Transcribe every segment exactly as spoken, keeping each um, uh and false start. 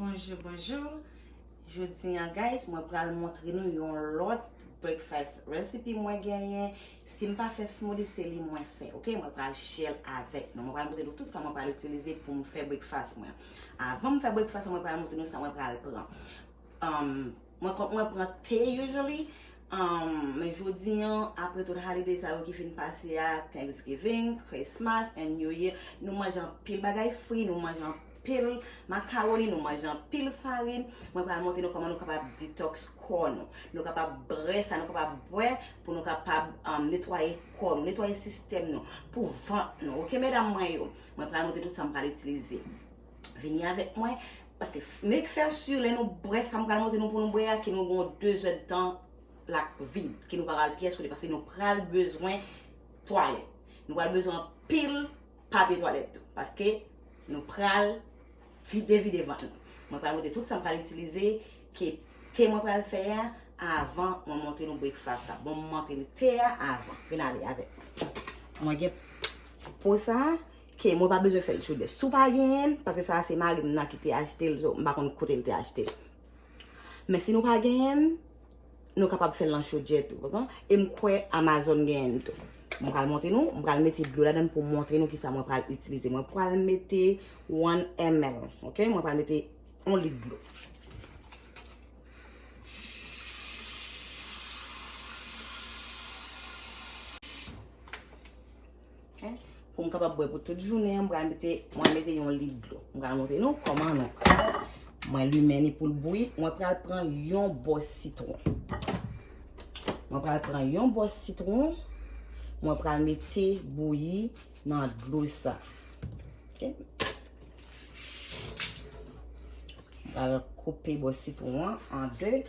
Bonjou, bonjou. Jodi a, guys, mwen pral montre nou yon lòt breakfast recipe mwen genyen. Si m pa fè smoothie, se li mwen fè, ok? Mwen pral share l avèk nou. Mwen pral montre nou tout sa mwen pral itilize pou m fè breakfast mwen. Avan m fè breakfast mwen, mwen pral montre nou sa mwen pral pran. Um, mwen, mwen pran te usually, um, men jodi an, apre tout holiday sa yo ki fin pase a, Thanksgiving, Christmas, and New Year, nou manje anpil bagay fri, nou manje anpil makawoni, nou manje anpil farin. Mwen pral montre nou kòman nou kapab detox kò nou. Nou kapab bwè sa, nou kapab bwè pou nou kapab, um, netwaye kò nou, netwaye sistèm nou, pou vant nou. Ok, medam mwen yo, mwen pral montre tout sa m pral itilize. Vini avèk mwen, paske make sure lè nou bwè sa m pral montre nou pou nou bwè a, ke nou gen yon de zèdtan l ap vid, ke nou pa pral pyès kote, paske nou pral bezwen twalèt. Nou pral bezwen anpil papye twalèt tou, paske nou pral vide, vide vant nou. Mwen pral montre tout sa m pral itilize, ke te mwen pral fè a, avan mwen montre nou breakfast la. Bon, mwen montre nou te a avan. Vin ale avèk mwen. Mwen gen po sa, ke mwen pa bezwen fè l chode. Si w pa genyen l, paske sa a se mari m nan ki te achte l, so m pa konn kote l te achte l. Men si nou pa genyen l, nou kapab fè l nan chodyè tou, ok? E m kwè Amazon genyen l tou. Mwen pral montre nou, mwen pral mete dlo ladan l pou m montre nou kisa mwen pral itilize. Mwen pral mete one M L, ok? Mwen pral mete yon lit dlo. Ok? Pou m kapab bwè pou tout jounen an, m pral mete, mwen mete yon lit dlo. M pral montre nou kòman nou ka. Mwen limen li pou l bouyi. Mwen pral pran yon bò sitwon. Mwen pral pran yon bò sitwon. Mwen pral mete bouyi nan dlo sa. Ok? Pral koupe bò sitwon an an de.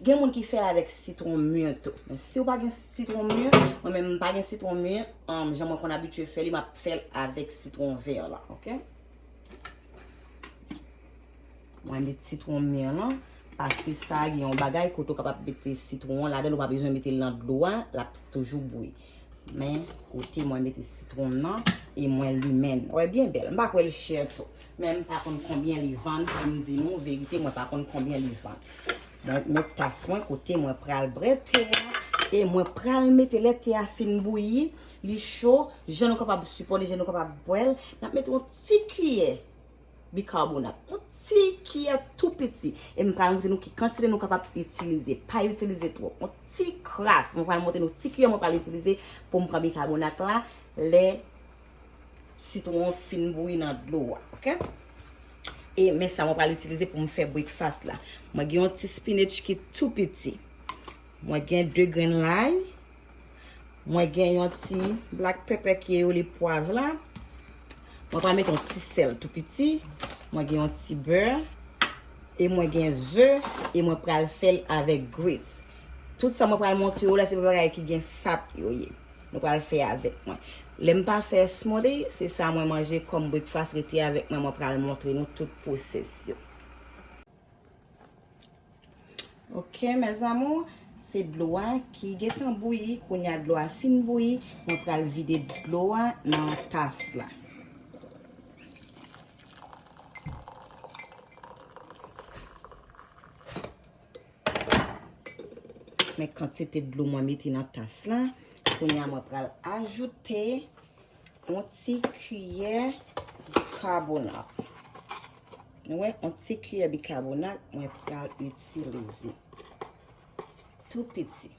Gen moun ki fè l avèk sitwon mi tou. Men si w pa gen sitwon mi, mwen menm m pa gen sitwon mi, um, jan mwen konn abitye fè li, m ap fè l avèk sitwon vè la, ok? Mwen met sitwon mi an, paske sa gen yon bagay kote w kapab mete sitwon an ladan l, ou pa bezwen mete l nan dlo a, l ap toujou bouyi. Men, kote mwen mete sitwon nan e mwen limen l. Wè, byen bèl. M pa kwè l chè tou. Men m pa konn konbyen li vann, pou m di nou verite, mwen pa konn konbyen li vann. Mwen met tas mwen kote mwen pral bwè te a. E mwen pral mete, lè te a fin bouyi, li cho, jan nou kapab sipò li, jan nou kapab bwè l, n ap mete yon ti kiyè bikabonat. Yon ti kiyè tou piti. E m pral montre nou ki kantite nou kapab itilize. Pa itilize twòp. Yon ti kras. Mwen pral montre nou ti kiyè mwen pral itilize pou m pran bikabonat la lè sitwon an fin bouyi nan dlo a. Ok? E men sa mwen pral itilize pou m fè breakfast la. Mwen gen yon ti spinach ki tou piti. Mwen gen de grenn lay. Mwen gen yon ti black pepper ki rele pwav la. Mwen pral mete yon ti sèl tou piti. Mwen gen yon ti bè. E mwen gen ze. E mwen pral fè l avèk grits. Tout sa mwen pral montre yo la, se pa bagay ki gen fat yo ye. Nou pral fè avèk mwen. Lè m pa fè smoothie, se sa mwen manje kòm breakfast, rete avèk mwen, mwen pral montre nou tout pwosès yo. Ok, mes amours, se dlo a ki gentan bouyi. Kounye a dlo a fin bouyi, mwen pral vide dlo a nan tas la. Men kantite dlo mwen mete nan tas la. Kounye a mwen pral ajoute yon ti kiyè bikabonat. Nou wè, yon ti kiyè bikabonat mwen pral itilize. Tou piti.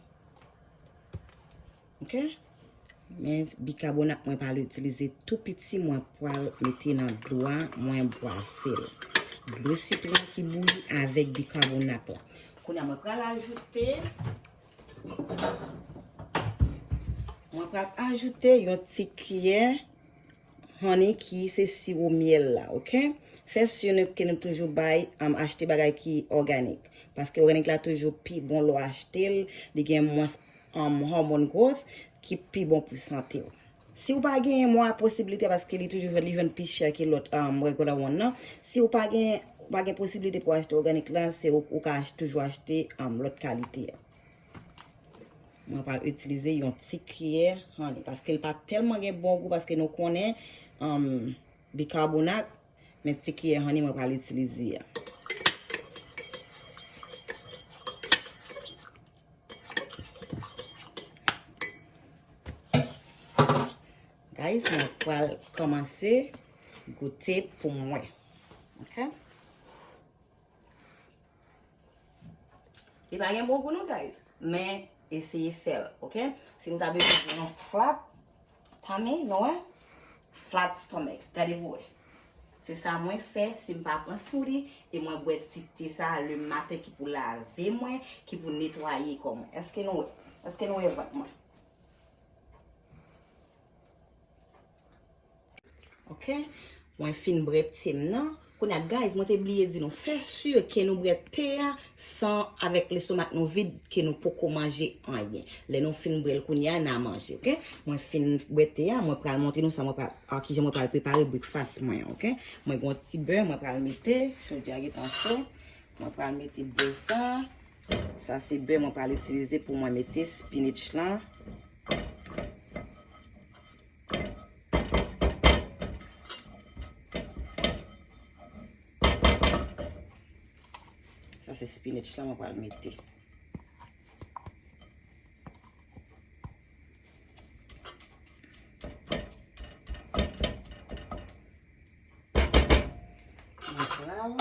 Ok? Men bikabonat mwen pral itilize tou piti, mwen pral mete nan dlo a, mwen bwase l. Dlo sitwon ki bouyi avèk bikabonat la. Kounye a mwen pral ajoute Mwen pral ajoute yon ti kiyè honey ki se siwo myèl la, ok? Fè si nou, ke nou toujou bay, um, achte bagay ki òganik. Paske òganik la toujou pi bon lè w achte l, li gen mwens, um, hormone growth ki pi bon pou sante w. Si w pa gen mwa posiblite, paske li toujou jwenn, li jwenn pi chè ke lòt, um, regular one nan. Si w pa gen, w pa gen posiblite pou achte òganik la, se ou, ou ka ach-, toujou achte, um, lòt kalite a. Mwen pral itilize yon ti kiyè honey, paske l pa tèlman gen bon gou, paske nou konnen, um, bikabonat, men ti kiyè honey mwen pral itilize a. Mwen pral kòmanse goute pou mwen. Ok? Li pa gen bon gou non, guys. Men eseye fè l, ok? Si nou ta bezwen yon flat tummy, nou wè? Flat stomach. Gade pou wè. Se sa mwen fè, si m pa pran smoothie, e mwen bwè ti te sa le maten ki pou lave mwen, ki pou netwaye kò mwen. Èske nou wè? Èske nou wè vant mwen? Ok? Mwen fin bwè te m nan. Kounye a, guys, mwen te bliye di nou, fè si ke nou bwè te a san, avèk lestomak nou vid, ke nou poko manje anyen. Lè nou fin bwè l kounye a, n a manje, ok? Mwen fin bwè te a, mwen pral montre nou sa mwen pral, a, kijan mwen pral prepare breakfast mwen, ok? Mwen gen yon ti bè, mwen pral mete, chodi a gentan cho. Mwen pral mete bè sa. Sa se bè mwen pral itilize pou mwen mete spinach lan. Sa se spinach lan mwen pral mete. Mwen pral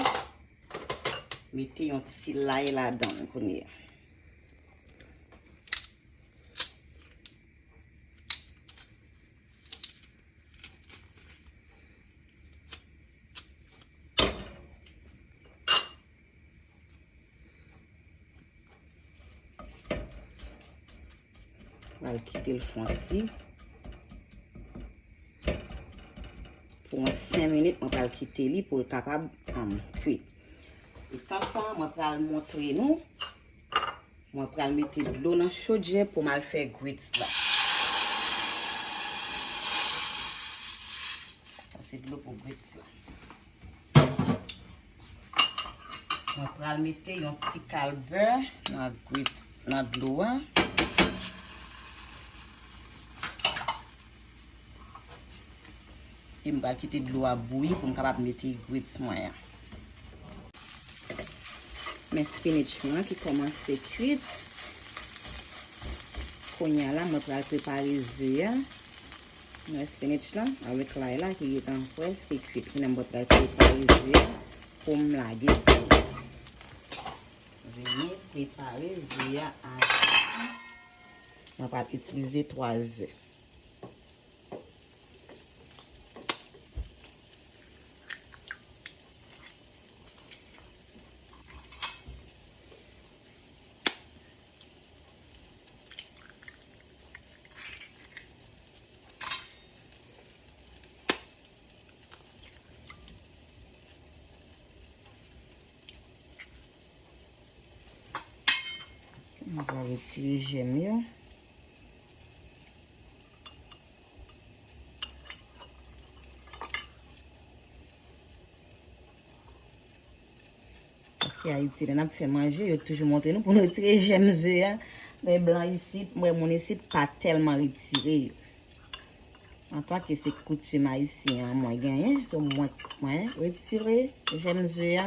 mete yon ti lay ladan l kounye a. Pral kite l fonti. Pou yon senk minit, mwen pral kite li pou l kapab, um, kwit. E tan sa, mwen pral montre nou. Mwen pral mete dlo nan chodyè pou m al fè grits la. Sa se dlo pou grits la. Mwen pral mete yon ti kal bè nan grits, nan dlo a. E m pral kite dlo a bouyi pou m kapab mete grits mwen an. Men spinach mwen ki kòmanse kwit. Kounye a la, mwen pral prepare ze a. Mwen spinach lan avèk lay la ki gentan prèske kwit. Kounye a mwen pral prepare ze a pou m lage sou li. Vini prepare ze a avèk. Mwen pral itilize twa ze. Mwen va retire jèm yo. Paske Ayiti, lè n ap fè manje, yo toujou montre nou pou nou retire jèm ze a. Men blan isit, m wè moun isit pa tèlman retire yo. Antanke se koutim ayisyen an mwen genyen, so mwen, mwen retire jèm ze a.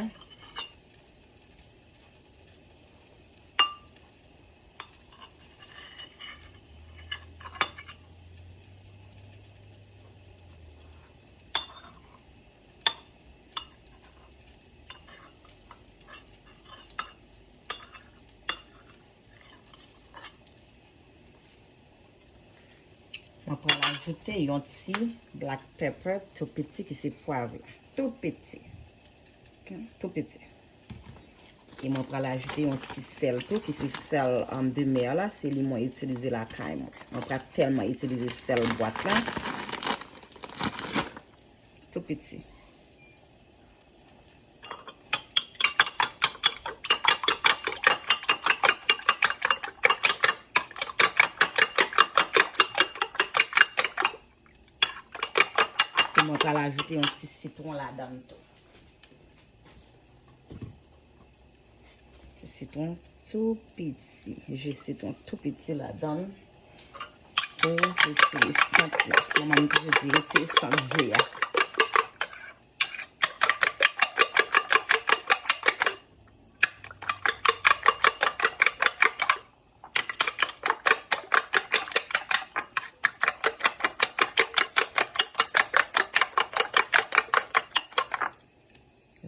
Mwen pral ajoute yon ti black pepper tou piti ki se pwav la. Tou piti. Ok, tou piti. E mwen pral ajoute yon ti sèl tou ki se sèl, um, de mè la. Se li mwen itilize lakay mwen. Mwen pa tèlman itilize sèl bwat la. Tou piti. E mwen pral ajoute yon ti sitwon ladan l tou. Ti sitwon tou piti. Ji sitwon tou piti ladan l. Pou retire sant la. Manman m toujou di, retire sant ze a.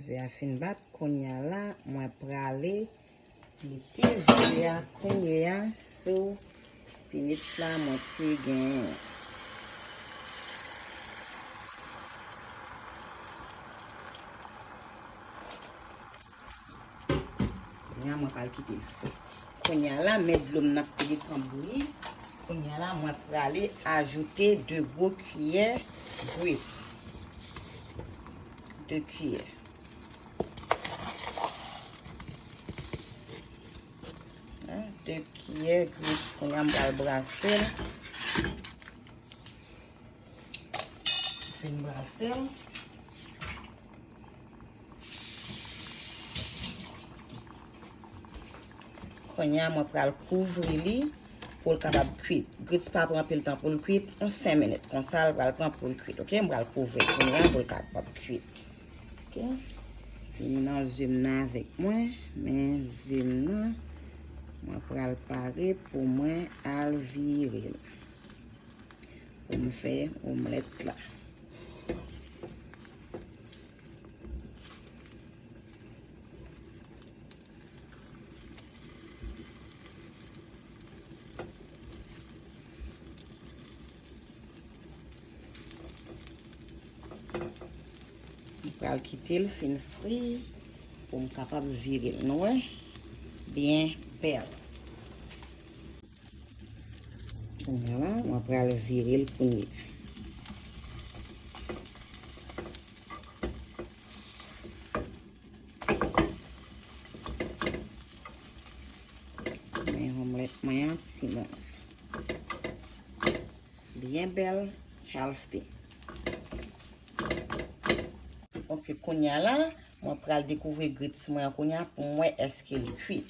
Ze a fin bat, kounye a la, mwen prale mete ze a kounye a sou spinach la mwen te genyen. Kounye a mwen pral kite l fri. Kounye a la, men dlo m nan ap gentan bouyi. Kounye a la, mwen prale ajoute de gwo kiyè grits. De kiyè. Hein, de kiyè grits. Kounye a m pral brase l. Si m brase l. Kounye a mwen pral kouvri li pou l kapab kwit. Grits pa pran anpil tan pou l kwit, yon senk minit konsa l pral pran pou l kwit, oke? Mwen pral kouvri l kounye a pou l kapab kwit. Oke? Vini nan ze m nan avèk mwen, men ze m nan, mwen pral pare pou mwen al vire l. Pou m fè omlèt la. M pral kite l fin fri pou m kapab vire l. Nou wè? Byen bèl. Kounye a la, mwen pral vire l kounye a. Men omlèt mwen an, timoun. Byen bèl, healthy. Ok, kounye a la, mwen pral dekouvri grits mwen an kounye a pou m wè èske l kwit.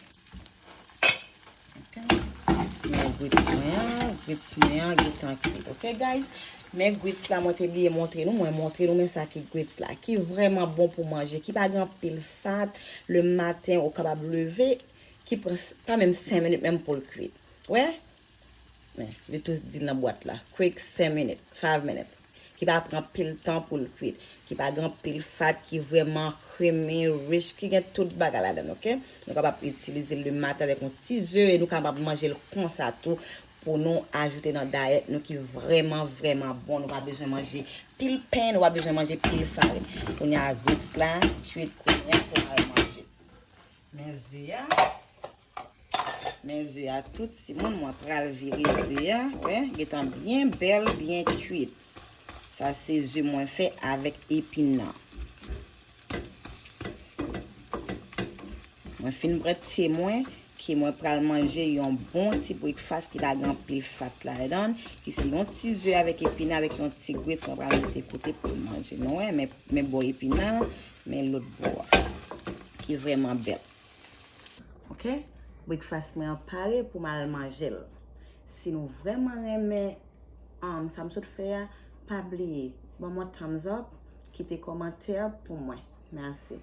Ok. Men grits mwen an, grits mwen an gentan kwit. Ok, guys? Men grits la, mwen te bliye montre nou. Mwen montre nou, men sa ki grits la. Ki vrèman bon pou manje. Ki pa gen anpil fat. Le maten, ou kapab leve. Ki pran s- pa menm senk minit menm pou l kwit. Wè? Men, li tou di l nan bwat la. Quick, senk minit, five minutes. Ki pa pran pil tan pou l kwit. Ki pa gen pil fat, ki vrèman creamy, rich, ki gen tout bagay ladan l, ok? Nou kapab itilize l le maten avèk yon ti ze e nou kapab manje l konsa tou pou nou ajoute nan dayèt nou ki vrèman, vrèman bon. Nou pa bezwen manje pil pen, nou pa bezwen manje pil farin. Kounye a, grits la, kwit kounye a pou n al manje. Men ze a. Men ze a tou timoun, mwen pral vire ze a, wè, gentan byen bèl, byen kwit. Sa se ze mwen fè avèk epin nan. Mwen fin brèt se mwen ke mwen pral manje yon bon ti breakfast ki pa gen anpil fat ladan, ki se yon ti ze avèk epin avèk yon ti grits mwen pral mete kote pou manje. Nou wè, men, men bò epin nan, men lòt bò a, ki vrèman bèl. Ok? Breakfast mwen an pare pou m al manje l. Si nou vrèman renmen, um, sa m sot fè a, pa bliye, ban m yon thumbs up, kite kòmantè pou mwen. Mèsi.